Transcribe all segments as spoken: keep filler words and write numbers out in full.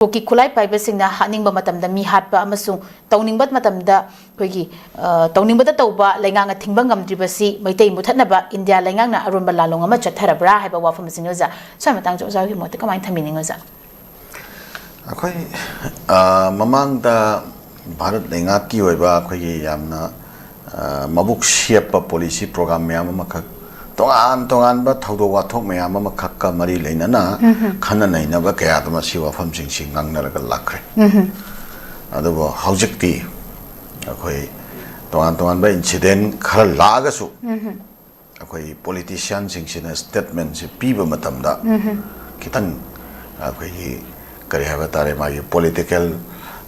ꯀꯨꯀꯤ ꯈꯨꯠꯂꯥꯏ ꯄꯥꯏꯕꯁꯤꯡꯅ ꯍꯥꯠꯅꯤꯡꯕ ꯃꯇꯝꯗ ꯃꯤ ꯍꯥꯠꯄ ꯑꯃꯁꯨꯡ ꯇꯧꯅꯤꯡꯕ ꯃꯇꯝꯗ ꯑꯩꯈꯣꯏꯒꯤ, ꯑ, ꯇꯧꯅꯤꯡꯕꯗ ꯇꯧꯕ ꯂꯩꯉꯥꯛꯅ ꯊꯤꯡꯕ ꯉꯝꯗ꯭ꯔꯤꯕꯁꯤ ꯃꯩꯇꯩ ꯃꯨꯊꯠꯅꯕ ꯏꯟꯗꯤꯌꯥ ꯂꯩꯉꯥꯛꯅ ꯑꯔꯨꯝꯕ ꯂꯥꯟꯂꯣꯡ ꯑꯃ ꯆꯠꯊꯔꯕ꯭ꯔꯥ ꯍꯥꯏꯕ ꯋꯥꯐꯝ ꯑꯁꯤꯅꯤ ꯑꯣꯖꯥ꯫ ꯁ꯭ꯋꯥꯏ ꯃꯇꯥꯡꯁꯦ ꯑꯣꯖꯥꯒꯤ ꯃꯣꯠꯇ ꯀꯃꯥꯏꯅ ꯊꯝꯕꯤꯅꯤꯡꯉꯤ ꯑꯣꯖꯥ? ꯑꯩꯈꯣꯏ, ꯑ, ꯃꯃꯥꯡꯗ ꯚꯥꯔꯠ ꯂꯩꯉꯥꯛꯀꯤ ꯑꯣꯏꯕ ꯑꯩꯈꯣꯏꯒꯤ ꯌꯥꯝꯅ, ꯑ, ꯃꯕꯨꯛ ꯁꯦꯞꯄ policy program ꯃꯌꯥꯝ ꯑꯃꯈꯛ, ꯇꯣꯉꯥꯟ ꯇꯣꯉꯥꯟꯕ ꯊꯧꯗꯣꯛ ꯋꯥꯊꯣꯛ ꯃꯌꯥꯝ ꯑꯃꯈꯛꯀ ꯃꯔꯤ ꯂꯩꯅꯅ ꯈꯟꯅ ꯅꯩꯅꯕ ꯀꯌꯥꯗ ꯃꯁꯤ ꯋꯥꯐꯝꯁꯤꯡꯁꯤ ꯉꯥꯡꯅꯔꯒ ꯂꯥꯛꯈ꯭ꯔꯦ꯫ ꯑꯗꯨꯕꯨ ꯍꯧꯖꯤꯛꯇꯤ ꯑꯩꯈꯣꯏ ꯇꯣꯉꯥꯟ ꯇꯣꯉꯥꯟꯕ incident ꯈꯔ ꯂꯥꯛꯑꯒꯁꯨ ꯑꯩꯈꯣꯏ politicianꯁꯤꯡꯁꯤꯅ statementꯁꯦ ꯄꯤꯕ ꯃꯇꯝꯗ ꯈꯤꯇꯪ ꯑꯩꯈꯣꯏꯒꯤ ꯀꯔꯤ ꯍꯥꯏꯕ ꯇꯥꯔꯦ, ꯃꯥꯒꯤ political,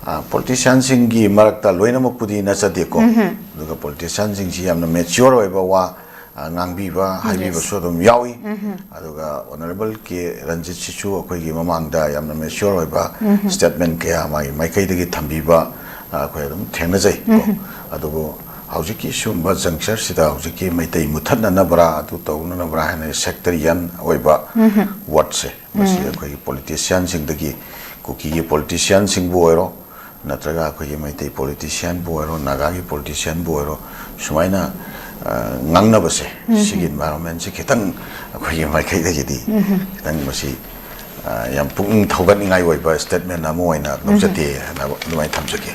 ꯑ, politicianꯁꯤꯡꯒꯤ ꯃꯔꯛꯇ ꯂꯣꯏꯅꯃꯛꯄꯨꯗꯤ ꯅꯠꯆꯗꯦꯀꯣ꯫ ꯑꯗꯨꯒ politicianꯁꯤꯡꯁꯤ ꯌꯥꯝꯅ mature ꯑꯣꯏꯕ ꯋꯥ, ꯑ, ꯉꯥꯡꯕꯤꯕ, ꯍꯥꯏꯕꯤꯕꯁꯨ ꯑꯗꯨꯝ ꯌꯥꯎꯏ꯫ ꯑꯗꯨꯒ Honourable ꯀꯦ ꯔꯟꯖꯤꯠꯁꯤꯁꯨ ꯑꯩꯈꯣꯏꯒꯤ ꯃꯃꯥꯡꯗ ꯌꯥꯝꯅ mature ꯑꯣꯏꯕ statement ꯀꯌꯥ ꯃꯥꯒꯤ ꯃꯥꯏꯀꯩꯗꯒꯤ ꯊꯝꯕꯤꯕ, ꯑ, ꯑꯩꯈꯣꯏ ꯑꯗꯨꯝ ꯊꯦꯡꯅꯖꯩ ꯀꯣ꯫ ꯑꯗꯨꯕꯨ ꯍꯧꯖꯤꯛꯀꯤ ꯁꯤꯒꯨꯝꯕ junctureꯁꯤꯗ ꯍꯧꯖꯤꯛꯀꯤ ꯃꯩꯇꯩ ꯃꯨꯊꯠꯅꯅꯕ꯭ꯔꯥ, ꯑꯗꯨ ꯇꯧꯅꯅꯕ꯭ꯔꯥ ꯍꯥꯏꯅ sectarian ꯑꯣꯏꯕ wordꯁꯦ, ꯃꯁꯤ ꯑꯩꯈꯣꯏꯒꯤ politicianꯁꯤꯡꯗꯒꯤ, ꯀꯨꯀꯤꯒꯤ politicianꯁꯤꯡꯕꯨ ꯑꯣꯏꯔꯣ, ꯅꯠꯇ꯭ꯔꯒ ꯑꯩꯈꯣꯏꯒꯤ ꯃꯩꯇꯩ politicianꯕꯨ ꯑꯣꯏꯔꯣ, ꯅꯥꯒꯥꯒꯤ politicianꯕꯨ ꯑꯣꯏꯔꯣ, ꯁꯨꯃꯥꯏꯅ, ꯑ, ꯉꯥꯡꯅꯕꯁꯦ, ꯁꯤꯒꯤ environmentꯁꯦ ꯈꯤꯇꯪ ꯑꯩꯈꯣꯏꯒꯤ ꯃꯥꯏꯀꯩꯗꯒꯤꯗꯤ ꯈꯤꯇꯪ ꯃꯁꯤ, ꯑ, ꯌꯥꯝ ꯄꯨꯛꯅꯤꯡ ꯊꯧꯒꯠꯅꯤꯡꯉꯥꯏ ꯑꯣꯏꯕ statement ꯑꯃ ꯑꯣꯏꯅ ꯂꯧꯖꯗꯦ ꯍꯥꯏꯅ ꯑꯗꯨꯃꯥꯏꯅ ꯊꯝꯖꯒꯦ꯫